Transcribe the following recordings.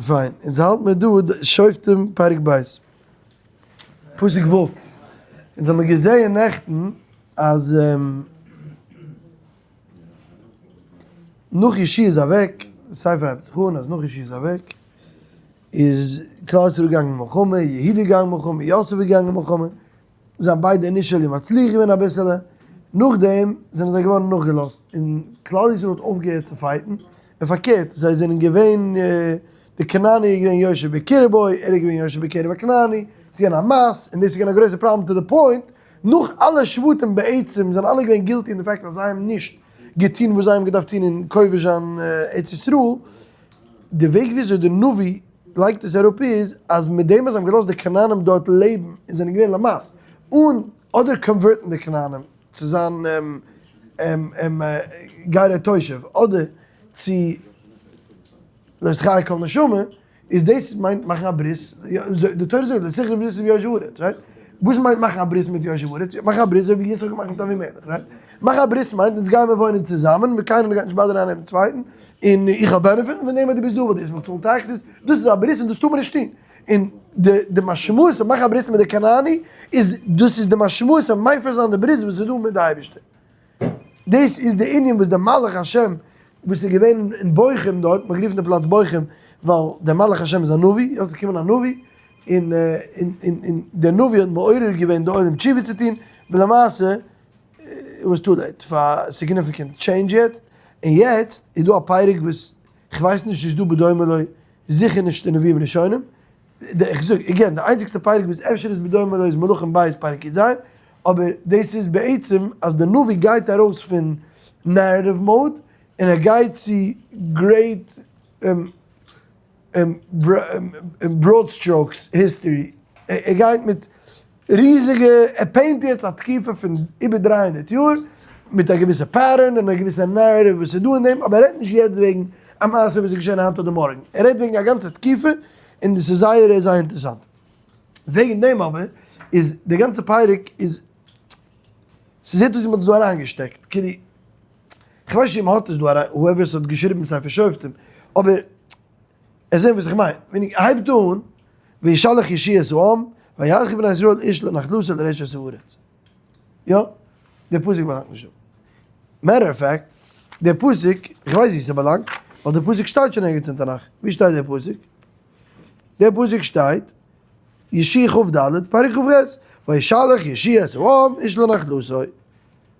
פיין, אונז האלט מיר דא שופטים פרק ב', פסוק ו', אונז האמיר געזעהן נעכטן אז נאך יהושע איז אוועק, די ספר הייבט זיך אן אז נאך יהושע איז אוועק, איז כלל ישראל געגאנגען מלחמה, יהודה געגאנגען מלחמה, יוסף איז געגאנגען מלחמה, זיי האבן ביידע initially מצליח געווען אביסעלע, נאכדעם זענען זיי געווארן נאכגעלאזט, און כלל ישראל האט אויפגעהערט צו fight ן, און פארקערט, זיי זענען געווען, די כנעני איז געווען יושב בקרבו, ער איז געווען יושב בקרב הכנעני, ס'איז געווען א mess, און דאס איז געווען א גרויסע פראבלעם to the point, נאך אלע שבטים בעצם זענען אלע געווען guilty אין די fact אז זיי האבן נישט געטון וואס זיי האבן געדארפט טון אין כובש זיין ארץ ישראל, די וועג וויאזוי די נביא לייגט עס אראפ איז אז מיט דעם אז זיי האבן געלאזט די כנענים דארט לעבן און זענען געווען למעשה אן אדער convert ן די כנענים צו זיין גרי תושב אדער צו לא תחיה כל נשמה איז דאס מיינט מאכן א ברית, די תורה זאגט לא תכרות ברית עם יושב הארץ, right? וואס מיינט מאכן א ברית מיט יושב הארץ? מאכן א ברית אזוי ווי יצחק האט געמאכט מיט אבימלך, right? מאכן א ברית מיינט אונז גייען מיר וואוינען צוזאמען, מיר קיינער גייט נישט bother ן איינער דעם צווייטן, און איך האב benefit ן פון דעם אז דו ביסט דא ווייל דו וועסט מיך צאלן taxes, דאס איז א ברית און דאס טאר מען נישט טון. און די די משמעות פון מאכן א ברית מיט די כנעני איז דאס איז די משמעות פון מפר זיין די ברית וואס איז דא מיט די אייבערשטער. דאס איז די ענין וואס די מלאך השם וואס איז געווען אין בוכים דארט, מ'האט גערופן די פלאץ בוכים ווייל דער מלאך השם איז א נביא, יא ס'איז געקומען א נביא און און און דער נביא האט מעורר געווען די עולם תשובה צו טון, ולמעשה it was too late פאר significant change יעצט, און יעצט איז דא א פרק וואס כ'ווייס נישט איז דא בדומה לו, זיכער נישט אין נביאים ראשונים, איך זאג again די איינציגסטע פרק וואס אפשר איז בדומה לו איז מלכים ב' פרק י"ז, אבער דאס איז בעצם אז די נביא גייט ארויס פון narrative mode און ער גייט צו great broad strokes history, ער גייט מיט ריזיגע, ער paint יעצט א תקופה פון איבער 300 יאר, מיט א געוויסע pattern און א געוויסע narrative וואס איז דא אין דעם, אבער ער רעדט נישט יעצט וועגן א מעשה וואס איז געשען היינט אדער מארגן, ער רעדט וועגן א גאנצע תקופה, און דאס איז זייער זייער אינטערעסאנט. וועגן דעם אבער איז די גאנצע פרק איז, ס'זעט אויס ווי מ'האט עס דא אריינגעשטעקט, כאילו, כ'ווייס נישט צו מ'האט עס דא אריין, whoever ס'האט געשריבן ספר שופטים, אבער עס זען וואס איך מיין, ווען איך הייבט אן, וישלח יהושע את העם, וילכו בני ישראל איש לנחלתו לרשת הארץ. יא, דער פסוק באלאנגט נישט דא. matter of fact, דער פסוק, איך ווייס ווי ס'באלאנגט, ווייל דער פסוק שטייט שוין ערגעץ אין תנך. ווי שטייט דער פסוק? דער פסוק שטייט, יהושע כ"ד, פרק כ"ח, וישלח יהושע את העם איש לנחלתו.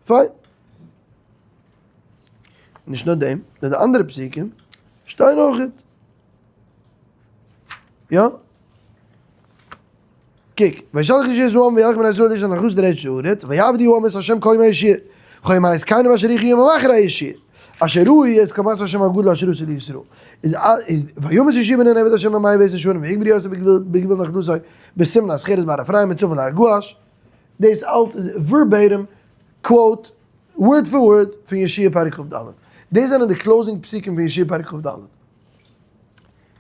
פיין. נישט נאר דעם, נאר די אנדערע פסוקים שטייען אויך. יא? קוק, וישלח יהושע את העם וילכו בני ישראל איש לנחלתו לרשת הארץ, ויעבדו העם את ה' כל ימי יהושע, וכל ימי זקניהם אשר יחיו ימים אחרי יהושע, אשר ראו את כל מעשה ה' הגדול אשר עשה לישראל. איז איז וימת יהושע בן נון עבד ה' בן מאה ועשר שנים ויקברו אותו בגבול נחלתו בתמנת חרס בהר אפרים מצפון להר געש. דאס אלץ איז verbatim quote word for word פון יהושע פרק כ"ד. דאס זענען די closing פסוקים פון יהושע פרק כ"ד.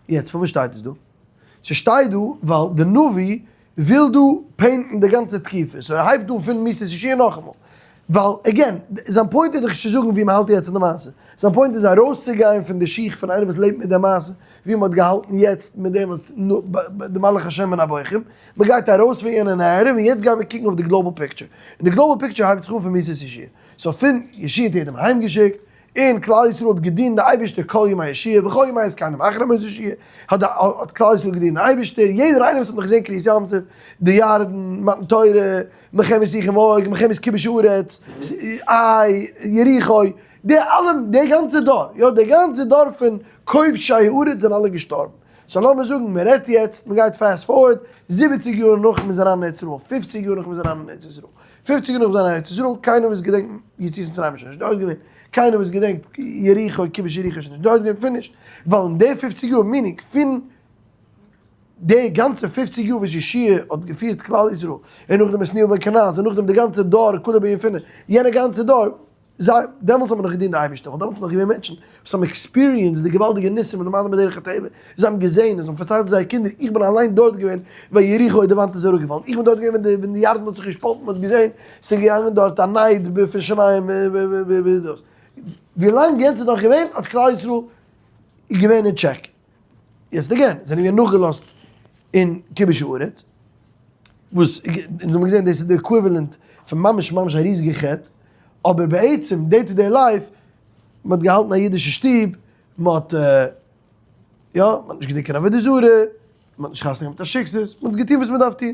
יעצט פארוואס שטייט עס דא? ס'שטייט דא ווייל די נביא וויל דא paint ן די גאנצע תקופה, so ער הייבט אן פון מיתת יהושע נאכאמאל. ווייל again, זיין point איז דאך נישט צו זאגן ווי מ'האלט יעצט אין די מעשה. זיין point איז ארויסצוגיין פון די שיך פון איינער וואס לעבט מיט די מעשה, ווי מ'האט געהאלטן יעצט מיט דעם וואס די מלאך השם אין אבוכים. מ'גייט ארויס פון יענע narrative און יעצט גייען מיר קוקן אויף די global picture. און די global picture הייבט זיך אן פון מיתת יהושע. so פון יהושע האט יעדעם אהיימגעשיקט, און כלל ישראל האט געדינט די אייבערשטער כל ימי יהושע וכל ימי זקנים אחרי מות יהושע, האט די האט כלל ישראל געדינט די אייבערשטער, יעדער איינער וואס האט נאך געזען קריעת ים סוף, די ירדן, מתן תורה, מלחמת סיחון ועוג, מלחמת כיבוש הארץ, עי, יריחו, די אלע, די גאנצע דור, יא די גאנצע דור פון כובשי הארץ זענען אלע געשטארבן. so לאמיר זאגן מען רעדט יעצט, מען גייט fast forward, זיבעציג יאר נאך מען איז אריין אין ארץ ישראל, פופציג יאר נאך מען איז אריין אין ארץ ישראל, פופציג יאר נאך זיין ארץ ישראל, קיינער וואס געדענקט יציאת מצרים איז שוין נישט דארט געווען, קיינער וואס געדענקט יריחו, כיבוש יריחו איז שוין נישט דארט געווען, finished, ווייל אין די פופציג יאר, meaning פון די גאנצע פופציג יאר וואס יהושע האט געפירט כלל ישראל, און נאכדעם עתניאל בן קנז, און נאכדעם די גאנצע דור כלב בן יפונה, יענע גאנצע דור, זיי, דעמאלטס האט מען נאך געדינט די אייבערשטער, ווייל דעמאלטס איז נאך געווען מענטשן וואס האבן experienced די געוואלדיגע ניסים און למעלה מדרך הטבע, זיי האבן געזען און זיי האבן פארציילט פאר זייערע קינדער, איך בין אליין דארט געווען ווען יריחו די וואנט איז אראפגעפאלן, איך בין דארט געווען ווען די ווען די ירדן האט זיך געשפאלטן, מען האט געזען ס'איז געגאנגען דארט א נייד פון שמים דאס. ווילאנג יענץ איז נאך געווען האט כלל ישראל געווען אין טשעק. יעצט again, זענען געווען נאכגעלאזט אין כיבוש הארץ, וואס אונז האבן געזען דאס איז די equivalent פון ממש ממש א ריזיגע חטא, אבער בעצם day to day life, מען האט געהאלטן א אידישע שטוב, מען האט יא, מען האט נישט געטון קיין עבודה זרה, מען האט נישט חתונה געהאט מיט א שיקסעס, מען האט געטון וואס מען דארף טון.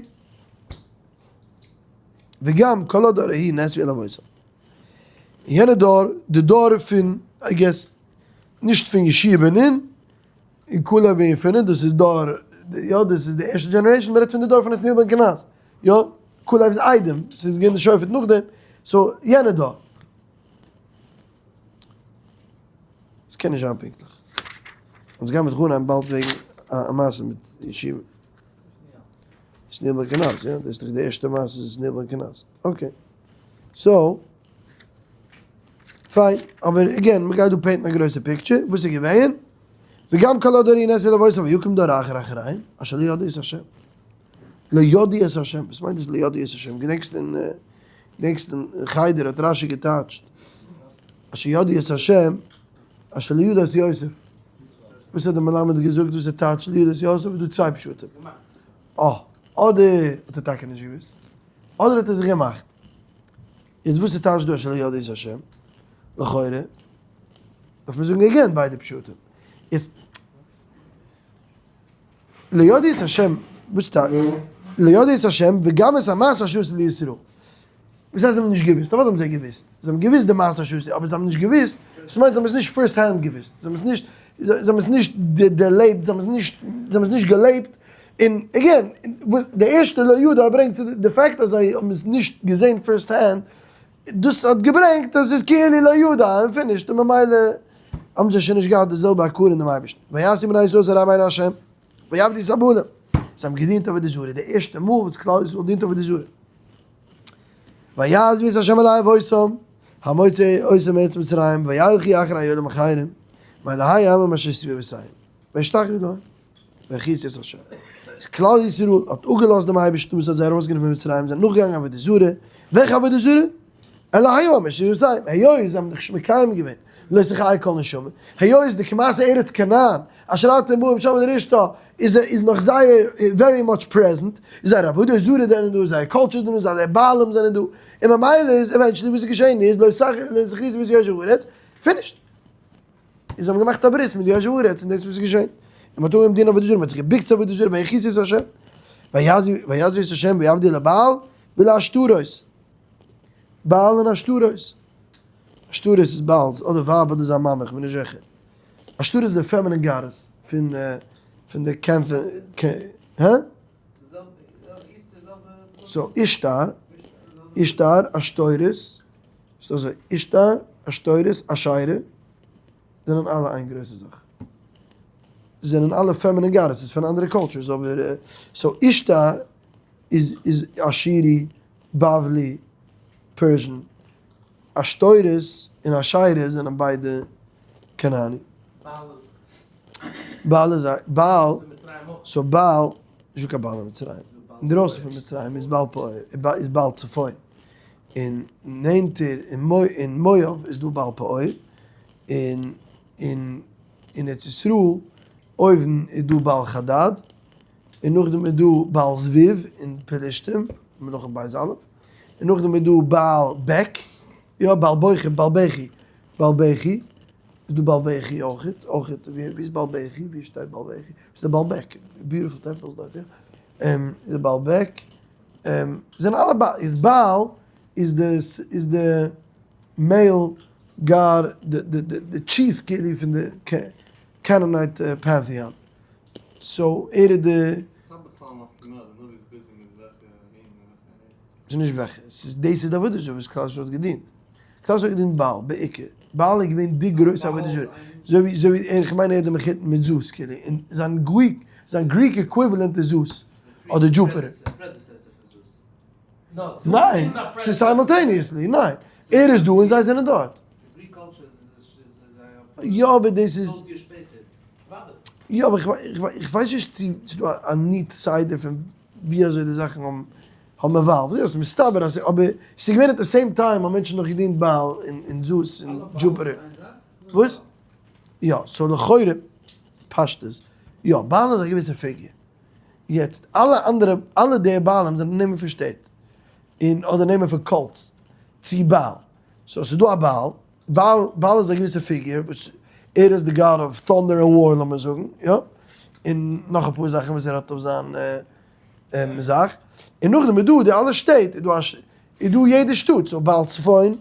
וגם כל הדור ההוא נאספו אל אבותם. אין יענע דור, די דור פון, I guess, נישט פון יהושע בן נון, און כלב בן יפונה, דאס איז דור, יא, דאס איז די ערשטע generation, מען רעדט פון די דור פון עתניאל בן קנז, יא, כלב'ס איידעם, ס'איז געווען די שופט נאכדעם, so יענע דור. ס'קען נישט זיין פונקטליך. אונז גיימיר זיך אנהייבן באלד וועגן א מעשה מיט ישיבה. עתניאל בן קנז, יא? דאס איז דאך די ערשטע מעשה איז עתניאל בן קנז. Okay. So, פיין. אבער again, מ'גייט דא paint ן א גרויסע picture. וואס איז געווען? וגם כל הדור ההוא נאספו אל אבותם ויקום דור אחר אחריהם, אשר לא ידעו את השם. לא ידעו את השם. וואס מיינט דאס לא ידעו את השם? געדענקסט אין געדענקסט אין חדר האט רשי געטייטשט אשר ידעו את השם אשר לא ידע את יוסף. וואס האט דער מלמד געזאגט וואס ער טייטשט לא ידע את יוסף? איז דא צוויי פשטים. אה, אדער האט ער טאקע נישט געוואוסט, אדער האט ער זיך געמאכט. יעצט וואס איז טייטש דא אשר לא ידעו את השם? לכאורה דארף מען זאגן again ביידע פשטים. יעצט לא ידעו את השם, וואס טייטש לא ידעו את השם וגם את המעשה אשר עשה לישראל? וואס הייסט זיי האבן נישט געוואוסט? אוודאי האבן זיי געוואוסט, זיי האבן געוואוסט די מעשה אשר עשה, אבער זיי האבן נישט געוואוסט, עס מיינט זיי האבן עס נישט first hand געוואוסט, זיי האבן עס נישט, זיי האבן עס נישט דערלעבט, זיי האבן עס נישט, זיי האבן עס נישט געלעבט, און again, די ערשטע לא ידע ברענגט צו די fact אז זיי האבן עס נישט געזען first hand, דאס האט געברענגט אז עס איז כאילו לא ידע און finished, און ממילא האבן זיי שוין נישט געהאט די זעלבע הכרה אין דעם אייבערשטן. ויעשו בני ישראל את הרע בעיני ה', ויעבדו את הבעלים. זיי האבן געדינט עבודה זרה, די ערשטע מאל וואס כלל ישראל דינט עבודה זרה. ויעזבו את ה' אלהי אבותם, המוציא אותם מארץ מצרים, וילכו אחרי אלהים אחרים, ואלהי העמים אשר סביבותיהם, וישתחוו להם, ויכעסו את ה'. איז כלל ישראל האט אפגעלאזט דעם אייבערשטן וואס האט זיי ארויסגענומען פון מצרים, זענען נאכגעגאנגען עבודה זרה, וועלכע עבודה זרה? אלהי העמים אשר סביבותיהם, היות זיי האבן נישט מקיים געווען לא תחיה כל נשמה, היות די כמעשה ארץ כנען אשר אתם באים שמה לרשתה איז איז נאך זייער very much present, איז זייער עבודה זרה זענען דא, זייער culture זענען דא, זייער בעלים זענען דא, און ממילא איז eventually וואס איז געשען איז לא תכריתו ברית יושב הארץ, finished. און זיי האבן געמאכט א ברית מיט די יושב הארץ און דאס איז וואס איז געשען. און מען האט אנגעהויבן דינען עבודה זרה, מען האט זיך געבוקט צו עבודה זרה, ויכעסו את ה', ויעזבו את ה' ויעבדו לבעל ולעשתרות. בעל און עשתרות. עשתרות איז בעל'ס אדער ווייב אדער זיין מאמע, איך בין נישט זיכער. עשתרות איז די feminine goddess פון פון די קעמפ, הא? so אישתר, אישתר, עשתרות, ס'איז אזוי, אישתר, עשתרות, אשרה, זענען אלע איין גרויסע זאך. זענען אלע feminine goddesses פון אנדערע cultures אבער so אישתר איז איז אשירי, בבלי, Persian. עשתרות און אשרה זענען ביידע כנעני. בעל איז א בעל, so בעל, נישטא קיין בעל אין מצרים. אינדרויסן פון מצרים איז בעל פעור, איז בעל צפון. און נענטער אין מואב איז דא בעל פעור, און אין ארץ ישראל אויבן איז דא בעל חדד, און נאכדעם איז דא בעל זבוב אין פלשתים, מלכים בית א', און נאכדעם איז דא בעל בק, יא בעל בוכי, בעל בכי, בעל בכי, איז דא בעל בכי אויכעט, אויכעט, ווי איז בעל בכי, ווי שטייט בעל בכי, ס'איז די בעל בק, beautiful temples דארט יא, איז די בעל בק, זענען אלע בעל, איז בעל איז די איז די male god, די די די chief כאילו פון די Canaanite pantheon, so ער איז די. ס'איז נישט וועלכע, ס'איז דאס איז די עבודה זרה וואס כלל ישראל האט געדינט. כלל ישראל האט געדינט בעל, בעיקר. בעל איז געווען די גרויסע עבודה זרה. אזוי ווי, אזוי ווי, איך מיין ער איז די מחותן מיט זאוס כאילו. און זיין Greek, זיין Greek equivalent איז זאוס. אדער Jupiter. ניין, ס'איז simultaneously, ניין. ער איז דא און זיי זענען דארט. יא אבער דאס איז. יא אבער איך ווייס נישט צו ס'איז דא א neat סדר פון ווי אזוי די זאכן האבן האבן evolved, יא ס'איז מסתבר אז אבער ס'איז געווען at the same time האבן מענטשן נאך געדינט בעל און זאוס און Jupiter. וואס? יא, so לכאורה פשטות. יא, בעל איז א געוויסע פיגור. יעצט, אלע אנדערע, אלע די בעלים זענען נעמען פון שטעט. און אדער נעמען פון cults צו בעל. so ס'איז דא א בעל, בעל, בעל איז א געוויסע פיגור וואס ער איז די god of thunder און war לאמיר זאגן, יא. און נאך אפאר זאכן וואס ער האט אויף זיין זאך. און נאכדעם איז דא די אלע שטעט, איז דא א, איז דא יעדע שטאט, so בעל צפון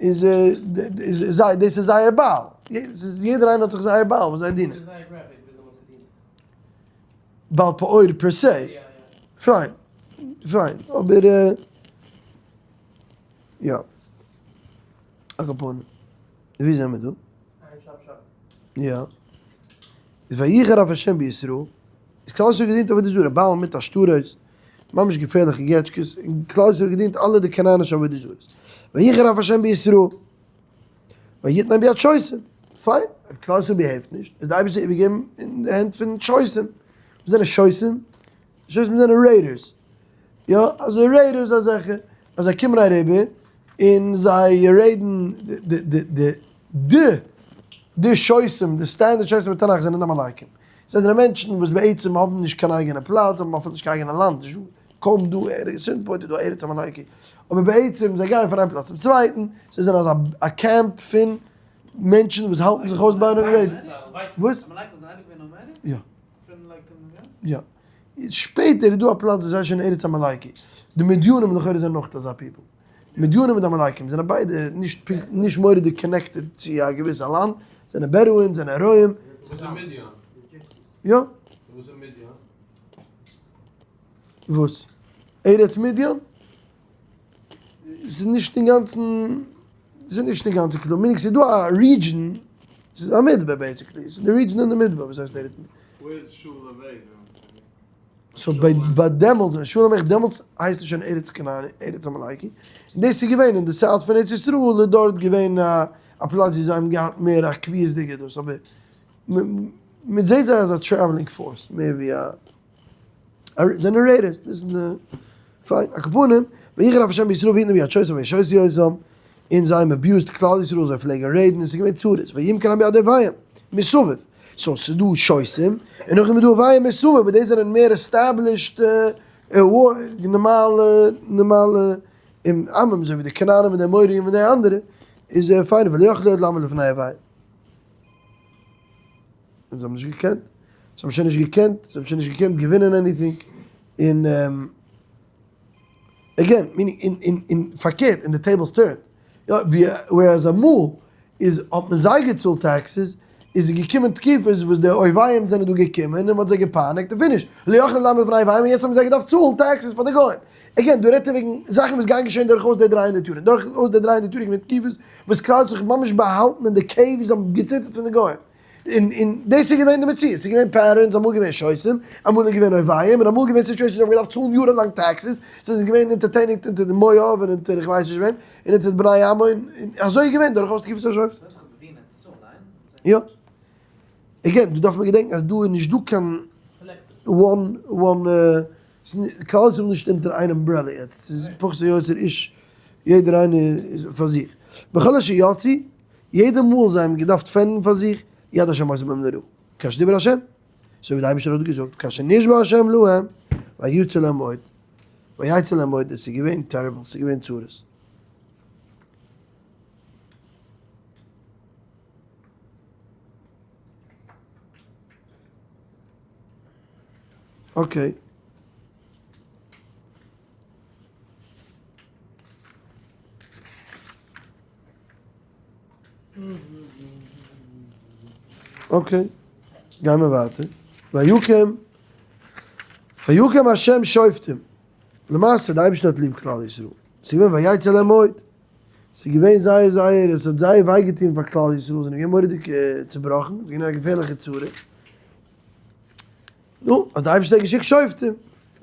איז איז זיי, דאס איז זייער בעל. יעדער איינער האט זיך זייער בעל וואס זיי דינען. בעל פעור per se. פיין. פיין. אבער יא. על כל פנים. ווי זעמיר דא? יא. איז ויחר אף השם בישראל. איז כלל ישראל געדינט עבודה זרה. בעל מיט עשתרות. ממש געפערליכע געטשקעס. און כלל ישראל געדינט אלע די כנענישע עבודה זרות. ויחר אף השם בישראל. ויתנם ביד שוטים. פיין. כלל ישראל behave ט נישט. איז די אייבערשטער איבערגעגעבן אין די הענט פון שוטים. וואס זענען שוטים? שוטים זענען raiders. יא, אזוי raiders אזעלכע. אז זיי קומען אריבער און זיי raid ן די די די די די שוטים, די standard שוטים אין תנך זענען די עמלקים. זיי זענען מענטשן וואס בעצם האבן נישט קיין אייגענע פלאץ, זיי האבן אפילו נישט קיין אייגענע לאנד, נישט דא, קוים דא ערגעץ certain point איז דא ארץ עמלקי, אבער בעצם זיי גייען פון איין פלאץ צום צווייטן, זיי זענען אזא א קעמפ פון מענטשן וואס האלטן זיך אויס ביי raid ן. וואס? יא. יא. שפעטער איז דא א פלאץ וואס הייסט שוין ארץ עמלקי. די מדינים לכאורה זענען אויך אזא people. מדינים מיט עמלקים זענען ביידע נישט פונקט נישט מורא'דיג connected צו א געוויסע לאנד, זענען בעדואין, זענען רועים. וואס איז מדיין? יא. וואס איז מדיין? וואס? ארץ מדיין? ס'איז נישט אינגאנצן, ס'איז נישט אינגאנצן קלאר, meaning ס'איז דא א region, ס'איז א מדבר basically, ס'איז די region אין די מדבר וואס הייסט ארץ מדיין. ווער איז שאול המלך? so ביי דעמאלטס, ווען שאול המלך דעמאלטס הייסט עס שוין ארץ כנען, ארץ עמלקי, און דאס איז געווען אין די south פון ארץ ישראל איז דארט געווען א פלאץ ווי זיי האבן געהאט מער א קביעות'דיגע דאס, אבער מען זעט זיי אלס א traveling force מער ווי א. זענען raiders, דאס איז די פיין, על כל פנים, ויחר אף השם בישראל ויתנם ביד שוטים וישוסו אותם, און זיי האבן abused כלל ישראל, זיי פלעגן raid ן, און ס'איז געווען צרות, וימכרם ביד אויביהם, מסביב, so ס'איז דא שוטים, און נאכדעם איז דא אויביהם מסביב, אבער די זענען מער established נארמאלע נארמאלע עמים, אזוי ווי די כנענים און די אמוריים און די אנדערע, איז פיין, ולא יכלו עוד לעמוד לפני אויביהם. און זיי האבן נישט געקענט, זיי האבן שוין נישט געקענט, זיי האבן שוין נישט געקענט געווינען anything, און again, meaning אין אין אין פארקערט אין די tables turned, יא ווי whereas אמאל איז האט מען זיי געצאלט taxes, איז געקומען תקופות וואס די אויביים זענען דא געקומען און מען האט זיי געפייניגט און finish, לא יכלו לעמוד לפני אויביהם און יעצט האבן זיי געדארפט צאלן taxes פאר די גוים. again, דא רעדט ער וועגן זאכן וואס גייען געשען דורכאויס די 300 יאר, און דורכאויס די 300 יאר איז געווען תקופות וואס כלל האט זיך ממש באהאלטן אין די caves, זיי האבן געציטערט פון די גוים. און און דאס איז געווען די מציאות, ס'איז געווען patterns, אמאל געווען שוטים, אמאל איז געווען אויביים, און אמאל געווען situations וואס האבן געדארפט צאלן יארן לאנג taxes, זיי זענען געווען אונטערטעניגט אונטער די מואב און אונטער איך ווייס נישט וועם, און אונטער די בני עמון, און אזוי איז געווען דורכאויס תקופת השופטים. יא. again, דא דארף מען געדענקן אז דא איז נישט דא קיין one one כלל ישראל איז נישט אונטער איין umbrella יעצט, ס'איז פחות או יותר איש יעדער איינער איז פאר זיך. בכל אשר יצאו, יעדע מאל זיי האבן געדארפט פענדן פאר זיך, יד השם היתה בהם לרעה, כאשר דיבר השם, אזוי ווי דער אייבערשטער האט געזאגט, כאשר נשבע השם להם, ויצא להם עוד, ויצא להם עוד, עס איז געווען terrible, עס איז געווען צרות. okay. okay, גייען מיר ווייטער. ויקם, ויקם השם שופטים. למעשה, די אייבערשטער האט ליב כלל ישראל. ס'איז געווען ויצר להם מאוד. ס'איז געווען זייער זייער, עס האט זייער וויי געטון פאר כלל ישראל, זיי זענען געווען מורא'דיג צובראכן, ס'איז געווען א געפערליכע צרה. נו, האט די אייבערשטער געשיקט שופטים,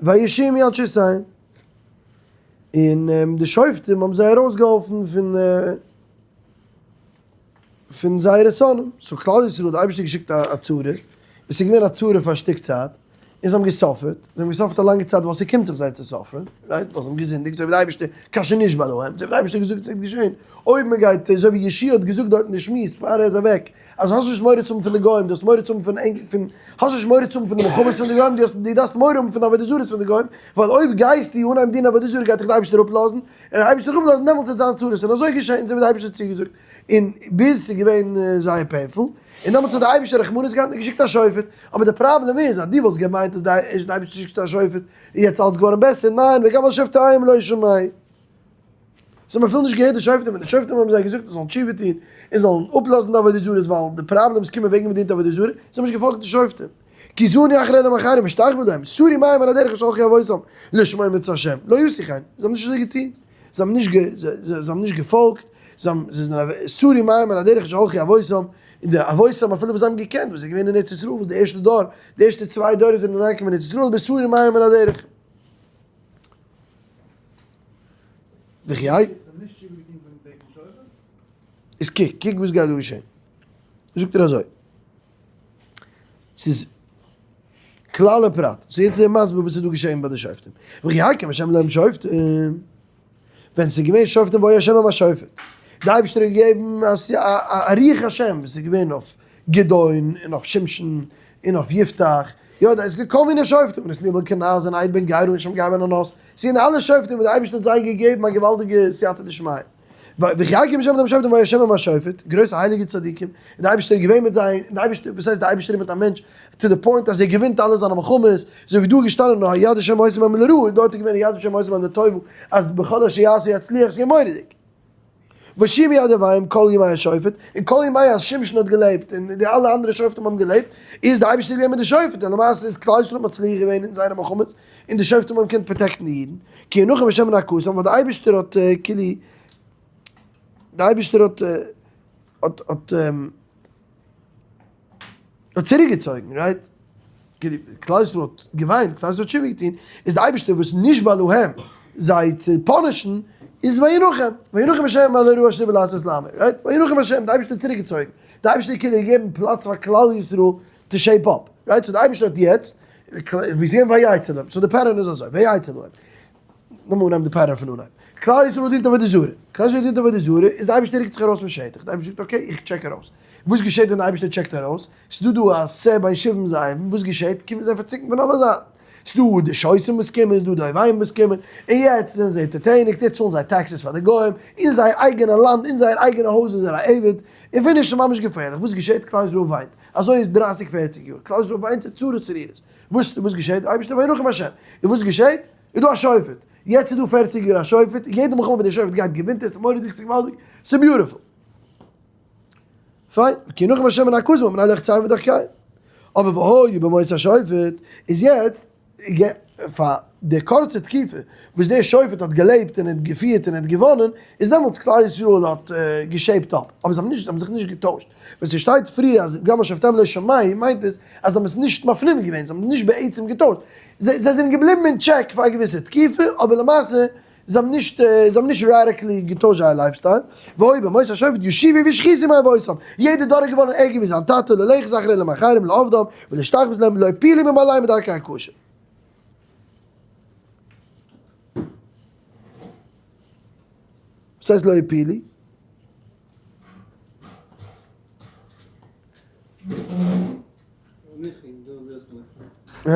ויושיעם מיד שוטיהם. און די שופטים האבן זיי ארויסגעהאלפן פון פון זייערע שונאים. so כלל ישראל האט די אייבערשטער געשיקט א צרה, עס איז געווען א צרה פאר א שטיק צייט, און זיי האבן גע suffer ט, זיי האבן גע suffer ט א לאנגע צייט ווייל ס'קומט זיך זיי צו suffer ן, right? ווייל זיי האבן געזינדיגט, אזוי ווי די אייבערשטער, כאשר נשבע להם, אזוי ווי די אייבערשטער האט געזאגט ס'וועט געשען, אויב מען גייט, אזוי ווי יהושע האט געזאגט דארט אין די שמועס פאר ער איז אוועק. אז האסט נישט מורא צו האבן פון די גוים, דו האסט מורא צו האבן פון פון, האסט נישט מורא צו האבן פון די מלחמות פון די גוים, דו האסט דו דארפסט מורא האבן פון די עבודה זרות פון די גוים, ווייל אויב גייסטו אנהייבן דינען עבודה זרה גייט דיך די אייבערשטער אפלאזן, און די אייבערשטער אפלאזן דעמאלטס וועט זיין צרות, און אזוי געשען, אזוי ווי די אייבערשטער האט צוגעזאגט, און ביז ס'איז געווען זייער painful, און דעמאלטס האט די אייבערשטער רחמנות געהאט און געשיקט א שופט, אבער די פראבלעם איז אז דו וואלסט געמיינט אז די אייבערשטער שיקט א שופט איז יעצט אלץ געווארן בעסער, ניין, וגם על שופטיהם לא שמעו. זיי האבן אפילו נישט געהערט די שופטים, און די שופטים האבן זיי געזאגט זיי זאלן תשובה טון, און זאלן אפלאזן די עבודה זרות, ווייל די problems קומען וועגן מ'דינט עבודה זרה, זיי האבן נישט געפאלגט די שופטים. כי זנו אחרי אלהים אחרים והשתחוו להם, סרו מהם מן הדרך אשר הלכו אבותם, לשמוע מצות השם, לא עשו כן, זיי האבן נישט אזוי געטון, זיי האבן נישט זיי האבן נישט געפאלגט, זיי האבן זיי זענען סרו מהם מן הדרך אשר הלכו אבותם, און די אבותם אפילו וואס זיי האבן געקענט, וואס איז געווען אין ארץ ישראל, וואס די ערשטע דור, די ערשטע צוויי דורות זענען אריינגעקומען אין ארץ ישראל, אבער סרו מהם מן הדרך. וכי היי. איז קוק, קוק וואס גייט דא געשען. זאגט ער אזוי. ס'איז כלל ופרט. so יעצט איז ער מסביר וואס איז דא געשען ביי די שופטים. וכי הקים השם להם שופטים. ווען ס'איז געווען שופטים והיה השם להם השופט. די אייבערשטער האט געגעבן א רוח השם וואס איז געווען אויף גדעון און אויף שמשון און אויף יפתח, יא דא איז כל מיני שופטים, און עתניאל בן קנז און אהוד בן גרא און שמגר בן ענת, ס'זענען אלע שופטים וואס די אייבערשטער האט זיי געגעבן א געוואלדיגע סייעתא דשמיא. וכי הקים השם להם שופטים והיה השם להם השופט, גרויסע הייליגע צדיקים, און די אייבערשטער איז געווען מיט זיי, און די אייבערשטער, וואס הייסט די אייבערשטער איז מיט א מענטש, to the point אז ער געווינט אלע זיינע מלחמות, אזוי ווי דא איז געשטאנען נאר יד השם היתה בהם לרעה, און דארט איז געווען יד השם היתה בהם לטובה, אז בכל אשר יעשה יצליח, ס'איז געווען מורא'דיג. והושיעם מיד אויביהם כל ימי השופט, און כל ימי אז שמשון האט געלעבט, און די אלע אנדערע שופטים האבן געלעבט, איז די אייבערשטער געווען מיט די שופט, און למעשה איז כלל ישראל מצליח געווען אין זייערע מלחמות, און די שופטים האבן געקענט protect ן די אידן, כי ינחם השם מנקתם, ווייל די אייבערשטער האט כאילו, די אייבערשטער האט האט האט האט צוריק געצויגן, right? כלל ישראל האט געוויינט, כלל ישראל האט תשובה געטון, איז די אייבערשטער וואס נשבע להם זיי צו punish ן, איז וינחם, וינחם השם על הרעה אשר דיבר לעשות לעמו, right? וינחם השם, די אייבערשטער האט צוריק געצויגן, די אייבערשטער האט כאילו געגעבן פלאץ פאר כלל ישראל to shape up, right? so די אייבערשטער האט יעצט, ווי זעהן ויצא להם, so די pattern איז אזוי, ויצא להם, לאמיר אנהייבן די pattern פון אנהייב, כלל ישראל דינט עבודה זרה, כלל ישראל דינט עבודה זרה, איז די אייבערשטער רוקט זיך ארויס פון שטח, די אייבערשטער זאגט okay איך check ארויס, וואס געשעט ווען די אייבערשטער check ט ארויס? ס'דא דא א שה בין שבעים זאבים, וואס געשעט? קומען זיי פארציקן פון אלע זייטן, ס'דא די שוטים וואס קומען, ס'דא די אויבים וואס קומען, און יעצט זענען זיי אונטערטעניגט, יעצט צאלן זיי taxes פאר די גוים, אין זייער אייגענע לאנד, אין זייער אייגענע הויז איז ער א עבד, און finish איז ממש געפערליך, וואס געשעט? כלל ישראל וויינט, אזוי איז דרייסיג פערציג יאר, כלל ישראל וויינט ס'איז צרות צרורות, וואס וואס געשעט? אייבערשטער וינחם השם, און וואס געשעט? איז דא א שופט, יעצט איז דא פערציג יאר א שופט, יעדע מלחמה וואס דער שופט גייט געווינט ער, ס'איז מורא'דיג ס'איז געוואלדיג, ס'איז beautiful. פיין, כי ינחם השם מנקתם מפני לחציהם ודרכיהם. אבער והיה במות השופט, איז יעצט פאר די קורצע תקופה וואס דער שופט האט געלעבט און האט געפירט און האט געוואנען, איז דעמאלטס כלל ישראל האט גע shape ט up, אבער זיי האבן נישט, זיי האבן זיך נישט געטוישט. ווען ס'שטייט פריער אז גם שופטיהם לא שמעו, מיינט עס אז זיי האבן עס נישט מפנים געווען, זיי האבן נישט בעצם געטוישט. זיי זענען געבליבן אין טשעק פאר א געוויסע תקופה, אבער למעשה זיי האבן נישט, זיי האבן נישט radically געטוישט זייער lifestyle, והיה במות השופט ישובו וישחיתו מאבותם, יעדער דור איז געווארן ערגער ווי זיין טאטע, ללכת אחרי אלהים אחרים לעבדם ולהשתחוות להם לא הפילו ממעליהם מדרכי הקשה. וואס הייסט לא הפילו? הא?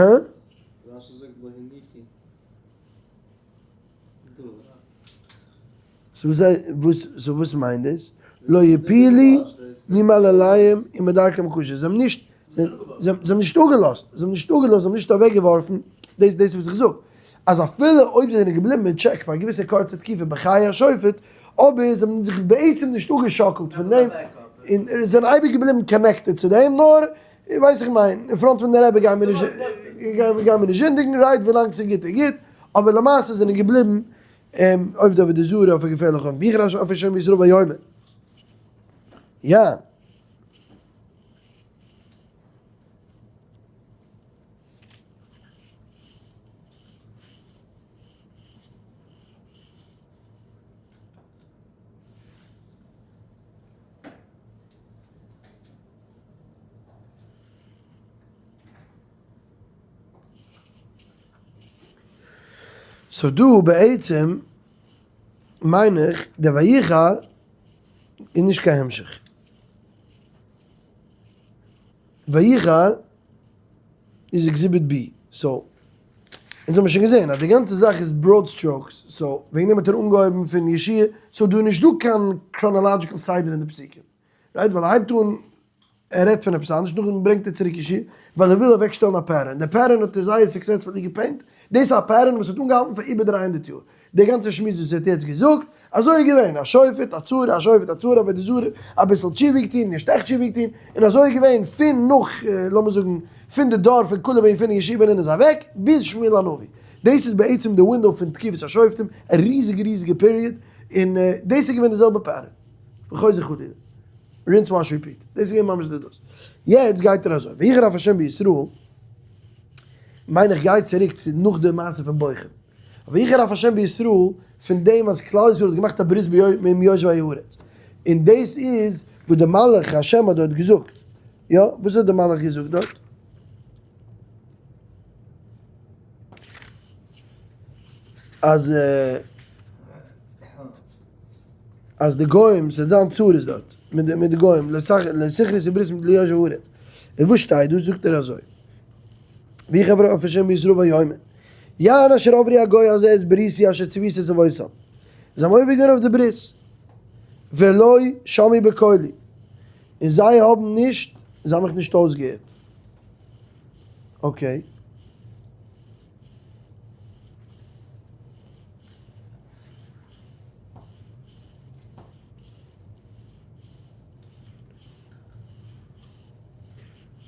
so וואס מיינט דאס? לא הפילו ממעלליהם ומדרכם הקשה, זיי האבן נישט, זיי האבן נישט אפגעלאזט, זיי האבן נישט אפגעלאזט, זיי האבן נישט אוועקגעווארפן, דאס איז וואס איך זאג, אז אפילו אויב זיי זענען געבליבן אין טשעק פאר א געוויסע קורצע תקופה בחיי השופט, אבער זיי האבן זיך בעצם נישט אפגעשאקלט פון דעם, און זענען אייביג געבליבן connected צו דעם, נאר ווייס איך מיין, אין front פון די רבי גייען מיר נישט, גייען מיר נישט זינדיגן, right, ווילאנג ס'איז גוט איז גוט, אבער למעשה זענען געבליבן עובדי עבודה זרה אויף א געפערליכע אופן, ויחר השם אף השם בישראל ויאמר. יא. so דא בעצם מיין איך די ויחר איז נישט קיין המשך. ויחר איז exhibit B, so אונז האבן שוין געזען אז די גאנצע זאך איז broad strokes, so וועגן דעם האט ער אנגעהויבן פון יהושע, so דא איז נישט דא קיין chronological סדר אין די פסוקים, right? ווייל ער הייבט אן ער רעדט פון עפעס אנדערש נאכדעם ברענגט ער צוריק יהושע ווייל ער וויל אוועקשטעלן א pattern, די pattern האט ער זייער successfully גע paint, דאס איז א pattern וואס האט אנגעהאלטן פאר איבער 300 יאר, די גאנצע שמועס וואס ער האט יעצט געזאגט, אזוי איז געווען, א שופט, א צרה, א שופט, א צרה, עבודה זרה, אביסל תשובה געטון, נישט עכט תשובה געטון, און אזוי איז געווען פון נאך, לאמיר זאגן, פון די דור פון כלב בן יפונה יהושע בן נון איז אוועק, ביז שמואל הנביא. דאס איז בעצם די window פון תקופת השופטים, א ריזיגע ריזיגע period, און דאס איז געווען די זעלבע pattern. וחוזר חלילה. rinse wash repeat. דאס איז געווען ממש די דאס. יעצט גייט ער אזוי, ויחר אף השם בישראל, מיין איך גיי צוריק צו נאך די מעשה פון בוחן. ויחר אף השם בישראל, פון דעם אז כלל ישראל האט געמאכט א ברית מיט יושבי הארץ. און דאס איז וואס דער מלאך השם האט דארט געזאגט. יא, וואס האט דער מלאך געזאגט דארט? אז אז די גוים, ס'וועט זיין צרות דארט, מיט די מיט די גוים, לא תכרתו ברית מיט יושבי הארץ. און וואס שטייט דא? זאגט ער אזוי, ויחר אף השם בישראל ויאמר, יען אשר עברו הגוי הזה את בריתי אשר צויתי את אבותם, זיי האבן עובר געווען אויף די ברית, ולא שמעו בקולי, און זיי האבן נישט, זיי האבן מיך נישט אויסגעהערט. okay.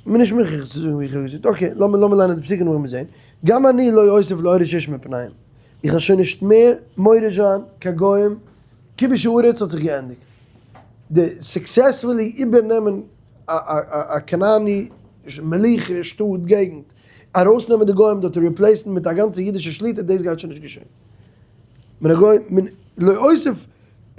מ'איז נישט מוכרח צו זאגן ווי איך האב געזאגט. okay, לאמיר לאמיר ליינען די פסוקים און מיר זעהן. גם אני לא אוסיף להוריש איש מפניהם. איך וועל שוין נישט מער מוריש זיין קיין גוים. כיבוש הארץ האט זיך געענדיגט. די successfully איבערנעמען א א א כנעני מלוכה שטאט געגנט, ארויסנעמען די גוים דארט און replace ן מיט א גאנצע אידישע שליטה, דאס גייט שוין נישט געשען. מן הגוים, מן לא אוסיף,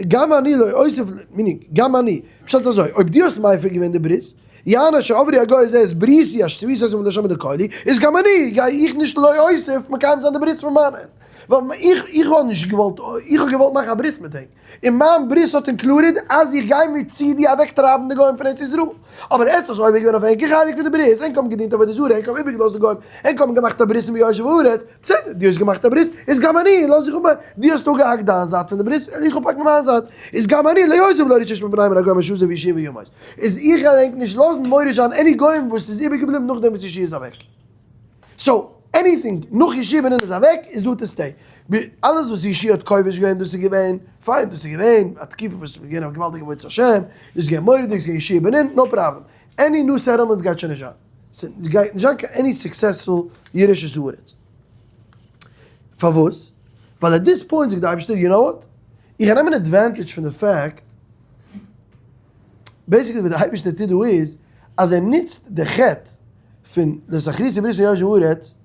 גם אני לא אוסיף, meaning, גם אני, פשט אזוי, אויב דו האסט מפר געווען די ברית, יען אשר עברו הגוי הזה את בריתי אשר צויתי אותם ולא שמעו בקולי, איז גם אני, גיי איך נישט לא אוסיף מקיים זיין די ברית פון מיין הענט. ווייל איך, איך האב נישט געוואלט, איך האב געוואלט מאכן א ברית מיט ענק. און מיין ברית האט included אז איך גיי מצידי אוועקטרייבן די גוים פון ארץ ישראל. אבער עטס האטס עובר געווען אויף ענקער חלק פון די ברית, ענק האבן געדינט עבודה זרה, ענק האבן איבערגעלאזט די גוים, ענק האבן געמאכט א ברית עם יושבי הארץ, בסדר, דו האסט געמאכט א ברית, איז גם אני, לאז איך אפ, דו האסט אפגעהאקט דיין זייט פון די ברית, און איך אפהאקן מיין זייט, איז גם אני לא אוסיף להוריש איש מפניהם מן הגוים אשר עזב יהושע וימת. איז איך וועל ענק נישט לאזן מוריש זיין any גוים וואס איז איבערגעבליבן נאכדעם וואס יהושע איז אוועק. so, anything נאך יהושע בן נון איז אוועק איז דא to stay. אלעס וואס יהושע האט כובש געווען דאס איז געווען פיין, דאס איז געווען א תקופה וואס איז געווען א געוואלדיגע עבודת השם, דאס איז געווען מורא'דיג, ס'איז געווען יהושע בן נון, no problem. Any new settlements גייט שוין נישט זיין. ס'גייט נישט זיין קיין any successful ירושת הארץ. פארוואס? ווייל at this point זאגט די אייבערשטער, you know what? איך גיי נעמען advantage פון די fact, basically וואס די אייבערשטער טוט דא איז, אז ער נוצט די חטא פון לא תכריתו ברית עם יושבי הארץ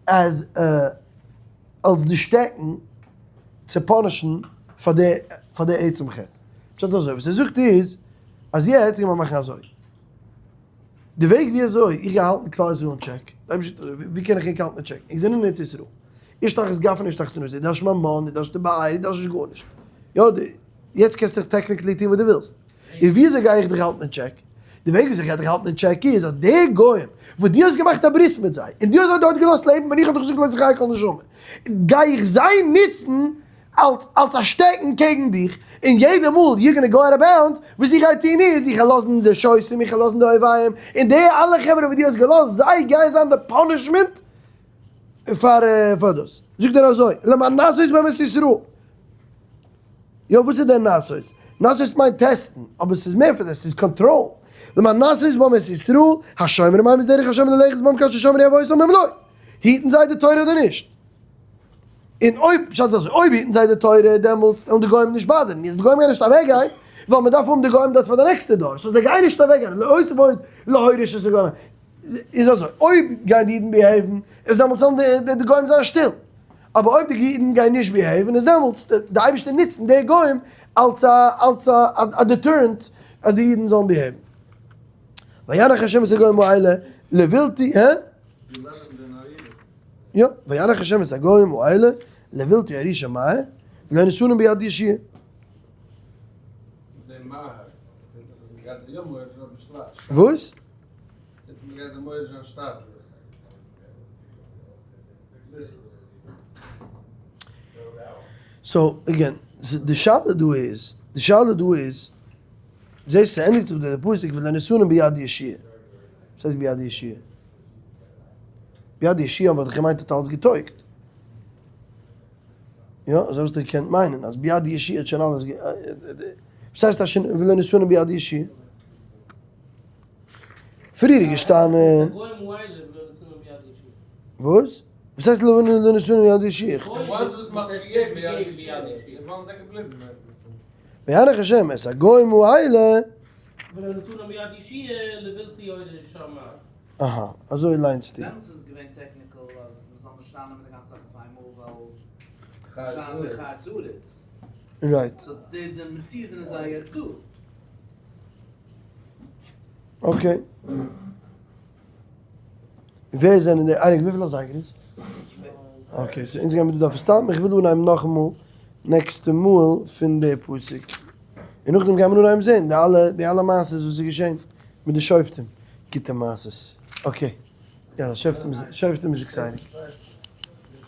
אז אלס די שטעקן צו punish ן פאר די פאר די עצם חטא. פשט אזוי, וואס ער זאגט איז אז יעצט גיימער מאכן אזוי. די וועג ווי אזוי איך גיי האלטן כלל ישראל אין טשעק, די אייבערשטער זאגט אזוי, ווי קען איך ענק האלטן אין טשעק? ענק זענען אין ארץ ישראל. איש תחת גפנו איש תחת תאנתו, דו דארפסט מיין מאן, דו דארפסט די באר, דו דארפסט נישט גארנישט. יא, יעצט קענסטו דיך technically טון וואס דו ווילסט. און וויאזוי גיי איך דיך האלטן אין טשעק? די וועג וויאזוי איך גיי דיך האלטן אין טשעק איז אז די גוים וואס דו האסט געמאכט א ברית מיט זיי, און דו האסט זיי דארט געלאזט לעבן און איך האב דיך געזאגט לא תחיה כל נשמה, גיי איך זיי נוצן אלס אלס א שטעקן קעגן דיך, און יעדע מאל you're gonna go out of bounds, וואס איך גיי טון איז, איך גיי לאזן די שוטים, איך גיי לאזן די אויבים, און די אלע חברה וואס דו האסט געלאזט, זיי גייען זיין די punishment פאר פאר דאס. זאגט ער אזוי, למנסות בם את ישראל. יא, וואס איז דער נסות? נסות מיינט טעסטן, אבער ס'איז מער פון דעם, ס'איז קאנטראל. למנסות בם את ישראל, השומרים הם את דרך השם ללכת בם כאשר שמרו אבותם אם לא. היטן זיי די תורה אדער נישט? און אויב, פשט איז אזוי, אויב היטן זיי די תורה, דעמאלטס וועלן די גוים נישט bother ן, יעצט די גוים גייען נישט אוועקגיין, ווייל מען דארף האבן די גוים דארט פאר די נעקסטע דור, so זיי גייען נישט אוועקגיין, לא אוסיף עוד להוריש את הגוים. איז אזוי, אויב גייען די אידן behave ן, איז דעמאלטס זאלן די גוים זיין שטיל. אבער אויב די אידן גייען נישט behave ן, איז דעמאלטס די אייבערשטער נוצן די גוים אלס א אלס א deterrent אז די אידן זאלן behave ן. וינח השם את הגוים האלה לבלתי, הא? יא, וינח השם את הגוים האלה לבלתי ירושם מהר, ולא נתנם ביד יהושע. וואס? גייט זיי מוריש זיין שטאטליך. ביסלעך. So, again, די שאלה דא איז, די שאלה דא איז, זעסט ס'ענדיגט זיך דא די פסוק ולנתונים ביד יהושע. וואס הייסט ביד יהושע? ביד יהושע האט מען דאך געמיינט האט אלס געטויגט. יא, אזוי וואלסטו געקענט מיינען אז ביד יהושע האט שוין אלעס וואס הייסט אז ולנתונים ביד יהושע? פריער איז געשטאנען. וואס? וואס הייסט ולנתונים ביד יהושע? ויענך השם את הגוים האלה. אהא, אזוי ליינסטו. דעמאלטס איז געווען technical אז מ'זאל נישט שטיין מיט די גאנצע זאך אויף איינמאל ווייל שטיין מיט חיות הארץ. Right. So די די מציאות זענען זיי יעצט דא. Okay. ווער זענען די, אריק וויפיל אזייגער איז? Okay, so אונז גיימיר דא דארפן stop ן, איך וויל אנהייבן נאכאמאל נעקסטע מאל פון די פסוק, און נאכדעם גיימיר אנהייבן זען די אלע די אלע מעשות וואס איז געשען מיט די שופטים, גוטע מעשות, okay, יאללה שופטים איז שופטים איז exciting.